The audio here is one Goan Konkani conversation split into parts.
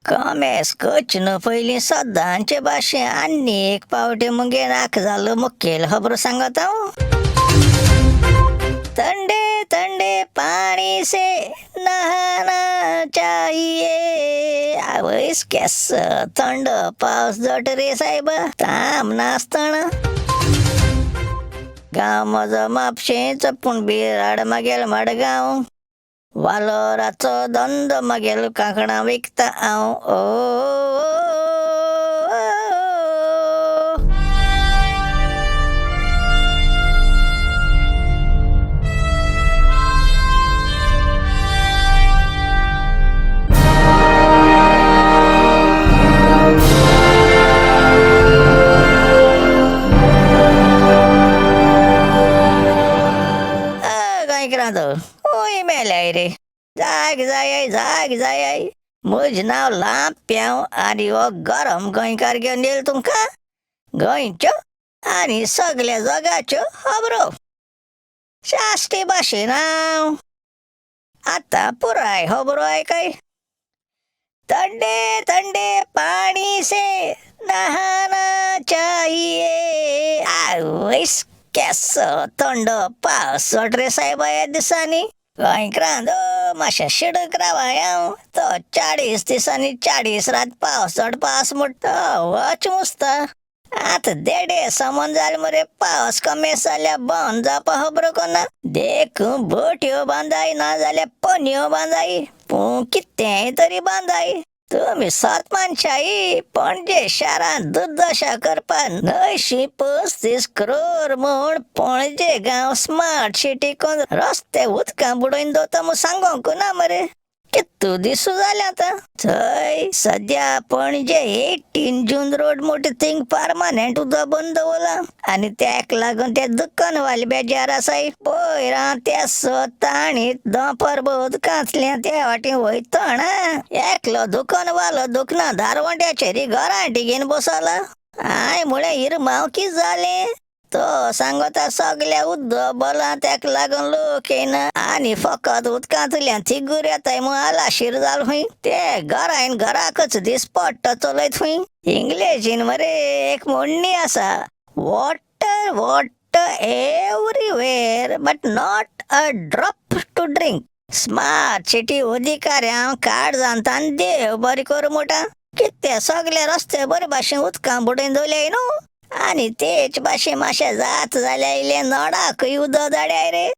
कमेस कच न्हू पयलीं सदांचे भाशेन आनी एक पावटी मुगे नाक जालो मुखेल खबर सांगत हांव. ठंडे ठंडे पानी से नहाना चाहिए. आवयस, केस थंड पावस जट रे सायबा, थांब नासतना. गांव म्हजो म्हापशेंचो पूण बिराड मागेल मडगांव. वालोराचो धंदो मागेल, कांकणां विकता हांव. ओ गोंयकारांत हूंय मेल्याय रे, जाग जाय, जाग जाय. म्हजें नांव लांप्यांव आनी हो गरम गोंयकार घेवन येयलो तुमकां गोंयच्यो आनी सगल्या जगाच्यो खबरो शास्ती भाशेन. हांव आतां पुराय खबरो आयकय. ठंडे ठंडे पानी से नहाना चाहिए. आवयस, केसो थंड पावस रे सायबा ह्या दिसांनी. गोंयकारांत मातशें शिडूक रावाय हांव. तो 40 दिसांनी 40 रात पावस चड पावस म्हणटा, वच मुसता. आतां देडे समन जालें मरे, पावस कमी जाल्यार बंद जावपा खबर कोना. देखून बोट्यो बांदाय ना जाल्यार पन्यो बांदाय, पूण कितेंय तरी बांदाय. तुमी सत मानशाही. पणजे शारांत दुर्दशा करपाक 935 करोड म्हूण पणजे गांव स्मार्ट सिटी कोन रस्ते उदकां बुडोवन दवरता म्हूण सांगोंक ना मरे. कितू दिसू जालें आतां थंय. सद्या पणजे 18 जून रोड मोठी थिंग परमनंट उदक बंद दवरलां आनी तेक लागून ते दुकानवाले बेजार आसाय. पयर हांव त्या ताणीत दोंपर उदकांतल्यान त्या वाटेन वयतना एकलो दुकानवालो दुकाना दारवंट्याचेर घरांटी घेवन बसला. हांवें म्हळें, इरमांव, कितें जालें? तो सांगता, सगल्या उदक बलां, तेका लागून लोक येयना आनी फकत उदकांतल्यान थिगूर येताय म्हूण आलाशीर जाल खंय. ते घरान घराकच दिसपट्ट चलयत खंय. इंग्लेजीन मरे एक म्हणणी आसा, "Water, water everywhere but not a drop to drink." Smart city अधिकाऱ्यांक काळजांत देव बरें करूं म्हणटा. कितें सगळे रस्ते बरे भाशेन उदकां बुडोवन दवरल्याय न्हू, आनी तेच भाशेन मातशें जात जाल्यार इल्लें नळाकूय उदक धाडाय रे.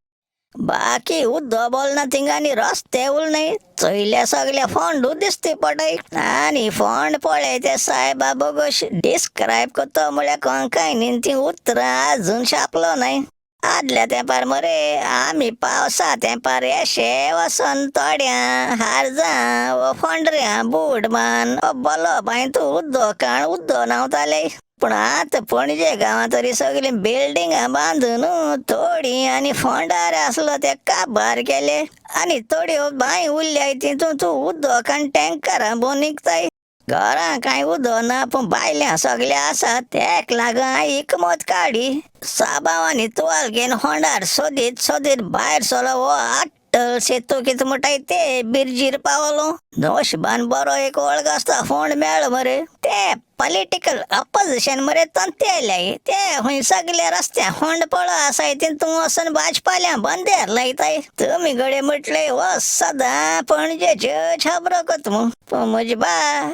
बाकी उदक बोलना थिंगा आनी रस्ते उरनाय. चोयल्या सगल्या फोंडू दिसती पडय आनी फोंड पळय ते सायबा बोगोश डिस्क्रायब करता म्हळ्यार कोंकणीन ती उतरां अजून छापलो न्हय. आदल्या तेंपार मरे आमी पावसा तेंपार येशे वचोन तोड्यां, हारजां वो फोंडऱ्यां बूट मान वो बोलो बांय तूं उदक काण उदक न्हांवताले. पूण आतां पणजे गांवांत तरी सगळीं बिल्डिंगां बांदून थोडीं आनी फोंडार आसलो ते काबार केले आनी थोड्यो बांय उरल्याय तितून तूं उदक आनी टँकरां भोवन निकताय. घरां कांय उदक ना पूण बायल्यां सगळे आसा. तेक लागून हांवें हिकमत काडी. साबांव आनी तुवाल घेवन होंडार सोदीत सोदीत भायर सरलो. हो अट्टल सेतू कितें म्हणटाय ते बिर्जीर पावलो. नशिबान बरो एक वळख आसता फोंड मेळ्ळो मरे. ते पॉलिटिकल अपोजिशन मरे तंतेल्याय ते खंय सगल्या रस्त्या फोंड पळो आसाय तितून वचून भाजपाल्या बंदेर लायताय. तुमी घडये म्हटलें, हो सदां पणजेच्यो खबरो करता म्हूण. पूण म्हजी बा,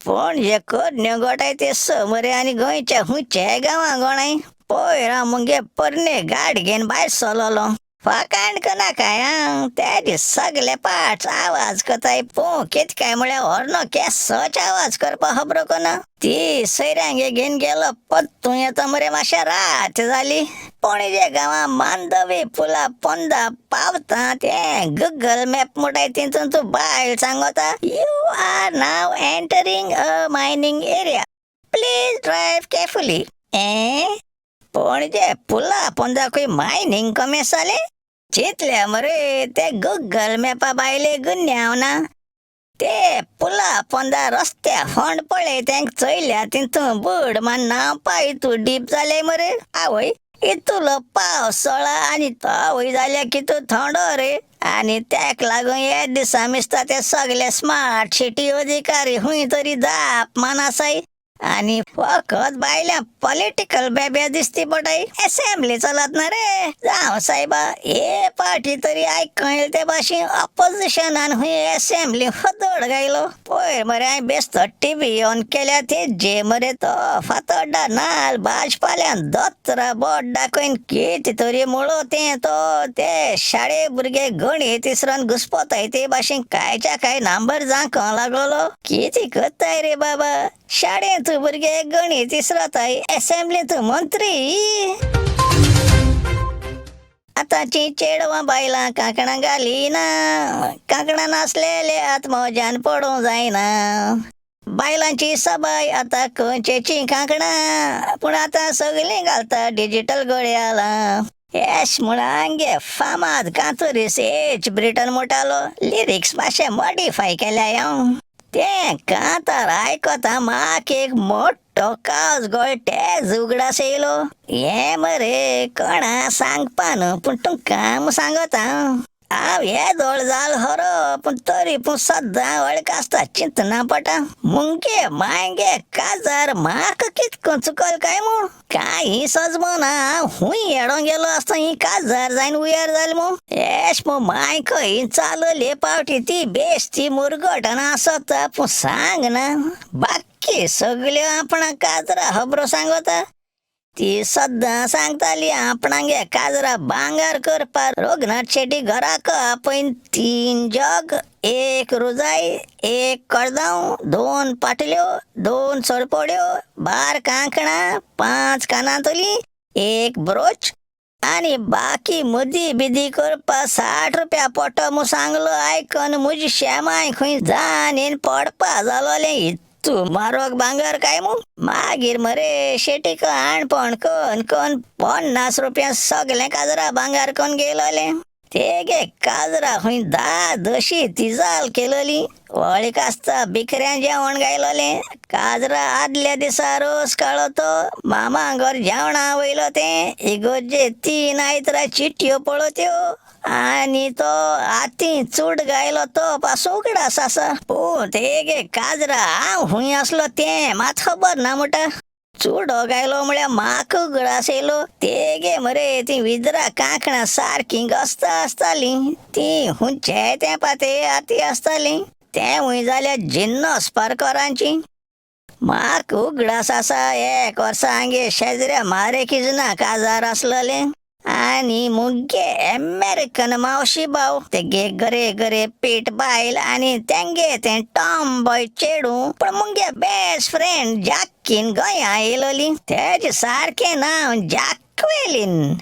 पणजे करण्यो गोठाय ते स मरे आनी गोंयच्या खुंयच्याय गांवां गोणाय. पयर हांव मुगे पोरणे गाडी घेवन भायर सरलोलो. फकांड करनाकाय आं, तेजे सगळे पार्ट्स आवाज करताय. पूण कितें काय म्हळ्यार हॉर्न केसोच आवाज करपा खबर कोना. ती सोयऱ्यांगे घेवन गेलो, परतून येता मरे मातशें रात जाली. पणजे गांवां मांडवी पुला पोंदा पावता तें गुगल मॅप म्हणटाय तितून तूं बायल सांगता, "You are now entering a mining area, please drive carefully." ए, पणजे पुला पोंदा खंय मायनींग कमेस जालें? चिंतलें मरे, ते गुगल मॅपा बायले गुन्यांव ना. ते पुला पोंदा रस्त्या फोंड पळय तेंक चोयल्या तितून बुड मान न्हांवपा तूं डीप जालें मरे. आवय, इतलो पावस चोळा आनी तो वय जाल्यार कितू थोंडो रे. आनी तेक लागून हे दिसा मिसता ते सगळे स्मार्ट सिटी अधिकारी हुंय तरी दाप मान आसाय. आनी फकत बायल्या पॉलिटिकल बेब्या दिसती पडाय. असेंब्ली चलत ना रे. जावं सायबा, हे पाटी तरी आयकूंक येयलें ते भाशेन ऑपोजिशनान हुंय असेंब्ली खदोड घायलो. पयर मरे हांवें बेस्तो टीव्ही ऑन केल्या ते जे मरे तो फातोड्डा नाल भाजपाल्यान दोतरा बोट दाखयन कितें तरी म्हणलो तें तो ते शाळे भुरगे गणीत तिसरान घुसपोताय ते भाशेन कांयच्या कांय नंबर जांक लागलो. कितें करताय रे बाबा, शाळेंत भुरगे गणीत इसरताय, असेंब्लींत मंत्री. आतांची चेडवां बायलां कांकणां घालिना, कांकणां नासलेले आत्मोजान पडूंक जायना. बायलांची सबाय आतां खंयचेची कांकणां, पूण आतां सगळीं घालता डिजिटल घडयाळां. येश म्हूण आमगे फामाद कांतुरीस एच ब्रिटन म्हणटालो, लिरिक्स मातशें मॉडिफाय केल्या हांव. तें कांतार आयकता म्हाका एक मोठो कावज गळटेज उगडास येयलो. हें मरे कोणा सांगपा न्हू, पूण तुमकां सांगता हांव. येदोळ जाल खरो, पूण तरी पूण सद्दां वळख आसता चिंतना पडटा. मुगे मायगे काजार म्हाका कितको चुकल काय म्हूण कांय सजमना. हांव हुंय येडोंक गेलो आसता ही काजार जायन उयार जाल म्हूण. येश मग माय खंय चालली पावटी ती बेश्टी मुरगटना आसता, पूण सांग ना बाकी सगल्यो आपणा काजरा खबरो सांगता. ती सद्दां सांगताली आपणागे काजरा भांगर करपाक रघुनाथ शेटी घराक आपयन 3 जग, 1 रुजाय, 1 कर्दांव, 2 पाटल्यो, 2 सरपड्यो, 12 कांकणां, 5 कानांतली, 1 ब्रोच आनी बाकी मुदी बिदी करपा 60 रुपया पडटो म्हूण सांगलो. आयकन म्हजी शेमाय खंय जाणीन पडपा जालोलें, इत्तू म्हारग भांगर काय म्हूण. मागीर मरे शेटीक आणपण कन कन 50 रुपया सगळें काजरा भांगर कन गेलोलें. तेगे काजरा खंय 10 दशी तिजाल केलोली. वळीक आसता बिकऱ्यां जेवण गायलोलें. काजरा आदल्या दिसा रोस काडलो तो मामा घर जेवणा वयलो तें इगोर्जे 3 आयतरा चिटयो पळोत्यो आनी तो आती चूड गायलो तो पासून उगडास आसा. पूण तेगे काजरा हांव हुंय आसलो तें मात खबर ना म्हणटा. चुडो गायलो म्हळ्यार म्हाका उगडास येयलो. तेगे मरे ती विद्रा कांकणां सारकीं गस्ता आसतालीं, ती हुंचे तेंपा ते आती आसतालीं, तें हुंय जाल्यार जिन्नस पारकरांची. म्हाका उगडास आसा एक वर्सा आमगे शेजऱ्या मारे किजना काजार आसलेलें आनी मुगे अमेरिकन मावशी भाव तेगे गरे गरे पीठ बायल आनी तेंगे तें टॉम बॉय चेडूं, पूण मुगे बेस्ट फ्रेंड जाकीन गोंया येयलोली. तेजें सारकें नांव जाक्वेलीन,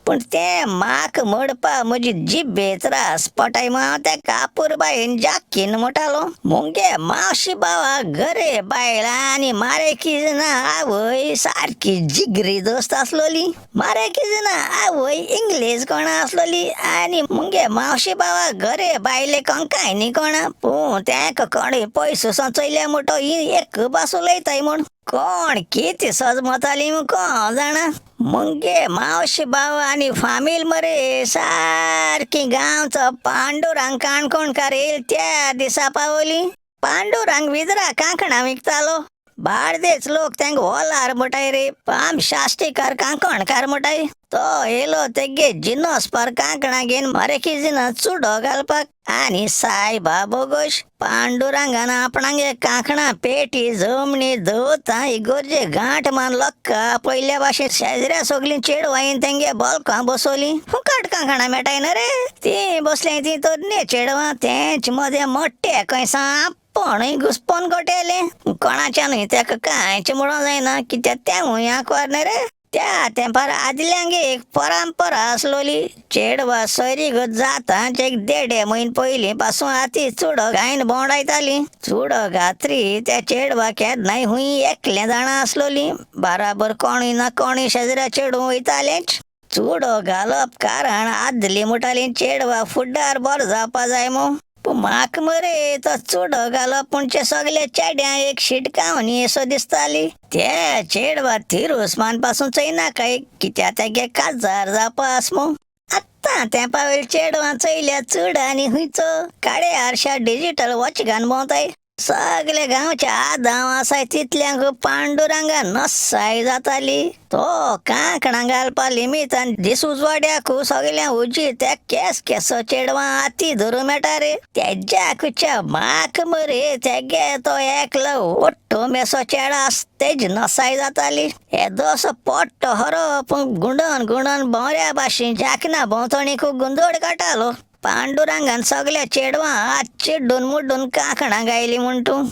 पूण तें म्हाका म्हणपा म्हजी जिब्बे त्रास पटाय म्हूण हांव तेका अपुरबायेन जाकीन म्हणटालो. मुगे मावशी भावा गरे बायल आनी मारे किजना आवय सारकी जिगरी दोस्त आसलोली. मारे किजना आवय इंग्लीश कोणा आसलोली आनी मुगे मावशी भावा गरे बायले कोंकाय न्ही कोणा, पूण तेका कोणूय पयसो चोयल्या म्हणटो ही एक भास उलयताय म्हूण कोण कितें सजमताली म्हूण कोण जाणा. मुगे मावशी भाव आनी फामील मरे सारकी गांवचो पांडुरंग काणकोणकार येयल त्या दिसा पावली. पांडुरंग विद्रा कांकणां विकतालो. बार्देच लोक तेंका वोलार म्हणटाय रे, आम शास्तीकार कांकणकार म्हणटाय. तो येयलो तेगे जिनस पार कांकणां घेवन मरे किजना चुडो घालपाक आनी सायबा बोगोश पांडुरंगान आपणागे कांकणां पेटी जमणी दवरता इगोर्जे गांठ मान लोक्का पयल्या भाशेन शेजऱ्या सगलीं चेडवां तेंगे बोलकां बसोली. फुकट कांकणां मेळटाय न्हू रे, तीं बसलीं तीं तरणी चेडवां तेंच मदें मोट्टे खंय सापणूय घुसपोन गोटेलें. कोणाच्यानूय तेका कांयच म्हणूंक जायना, कित्याक तेंवूय आंकवार न्हू रे. त्या तेंपार आदल्यांगे एक परंपरा आसलोली, चेडवां सोयरीगत जाता एक देडे म्हयने पयलीं पासून आती चुडो घायन भोंवडायताली. चुडो घातरी त्या चेडवा केन्नाय हुंय एकलें जाणां आसलोली, बाराबर कोणूय ना कोणूय शेजऱ्या चेडूं वयतालेंच. चुडो घालप कारण आदली म्हणटाली चेडवा फुडार बरो जावपा जाय म्हूण. पूण म्हाका मरे तो चुडो घालप पूण सगळे चेड्यां एक शिटकावणी असो दिसताली. ते चेडवा थिरूस मान पासून चोयना काय कित्याक तेगे काजार जावपा आस म्हूण. आत्तां तेंपा वयल्या चेडवां चयल्या चड आनी खंयचो काळे आरशा डिजिटल वॉच घालून भोंवताय. सगळे गांवच्या आदांव आसाय तितल्यांक पांडुरंगा नसाय जाताली. तो कांकणां घालपा लिमितान दीस उजवाड्याक सगळ्यां उजी त्या केस केसो चेडवां आती धरूं मेळटा रे. तेज्या कुच्या म्हाक मरे तेगे तो एकलो ओट्टो मेसो चेडो आस तेज नसाय जाताली. येदोसो पोट्टो हरो पूण गुंडोन गुंडोन भोंवऱ्या भाशेन जाकना भोंवतणी खूब गुंदोड काडटालो. पांडुरंगान सगळ्या चेडवां हात चिड्डून मुड्डून कांकणां गायलीं म्हूण तूं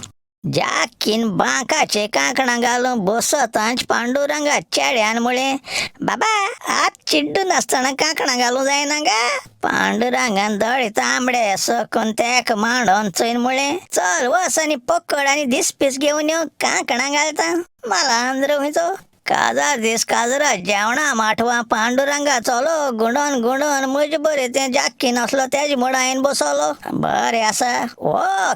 जाकीन बांकाचे कांकणां घालून बसतांच पांडुरंगा चेड्यान म्हळें, बाबा हात चिड्डून आसतना कांकणां घालूं जायना गा. पांडुरंगान दोळे तांबडे सकून तेका मांडोन चोयन म्हळें, चल वच आनी पकड आनी दिसपीस घेवन यो, कांकणां घालता. मालांद्र खंयचो. काजार दीस काजरा जेवणा माठवा पांडुरंगा चलो गुंडोन गुंडोन म्हजे बरें तें जाक्की नासलो तेज म्हण हांवें बसलो. बरें आसा ओ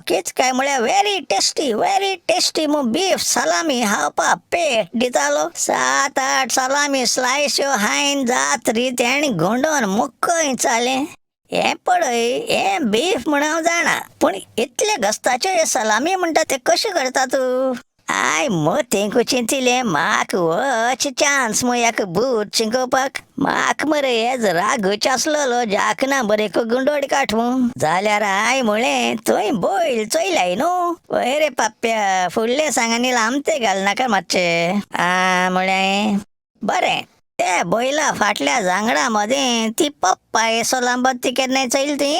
कित काय म्हळ्यार व्हेरी टेस्टी व्हेरी टेस्टी मू बीफ सलामी खावपा पेट दितालो. 7-8 सलामी स्लायस्यो हांवें जात री तेणें गुंडोन मुक्कय चालें. हें पळय हें बीफ म्हण हांव जाणा, पूण इतले घस्ताच्यो हे सलामी म्हणटा ते कशें करता तूं? I मतींकू चिंतिलें म्हाक वच चान्स मु एक बूट शिंकोवपाक. म्हाक मरे हेज रागूच आसलेलो जाकना बरें गुंडोड काठू जाल्यार I म्हळें, थंय बैल चोयलाय न्हू. वय रे पाप्प्या फुडले सांगांनी लांबते घालनाका मातशे. आ म्हळें बरें ते बैला फाटल्या जांगडा मदें ती पप्पा येसो लांबत ती केन्नाय चोयली ती?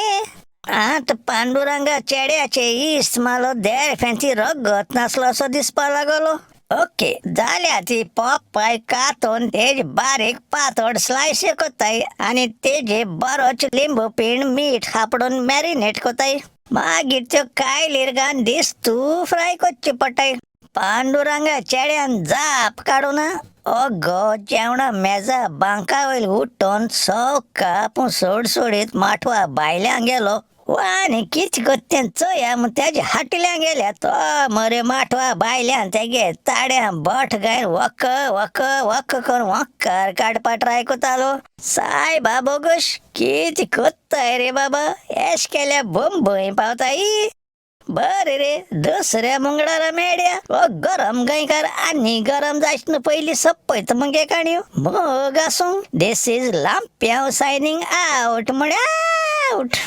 आत पांडुरंगा चेड्याचे इश्ट मालो देर फेंची रगत नासलो असो दिसपा लागलो. ओके जाल्या ती पप्पाय कातोन तेज बारीक पातळ स्लायस कोताय आनी तेजे बरोच लिंबू पीण मीठ हापडून मॅरिनेट कोताय. मागीर त्यो कायलीर घालून दीस तूं फ्राय करची पडटाय. पांडुरंगा चेड्यान जाप काडूना अगो जेवणा मेजा बांका वयल उठोन सवका पूण सोडसोडीत माठवा भायल्यान गेलो. आनी कितें करता तें चोया म्हूण तेज्या हाटल्यान गेल्या. तो मरे माठवा भायल्यान तेगे ताड्यां बोट घायन वक वक वक करून वक्कार काडपा ट्राय करतालो. सायबा बोगोश कितें करताय रे बाबा, एश केल्या बंबय पावताय. बरें रे दुसऱ्या मंगळारा मेळया. ओ गरम गोंयकार आनी गरम जायच न्हू पयलीं सोंपयता मगे काणयो. मोग आसूं. This is लांप्यांव सायनींग आवट म्हळ्यार आवट.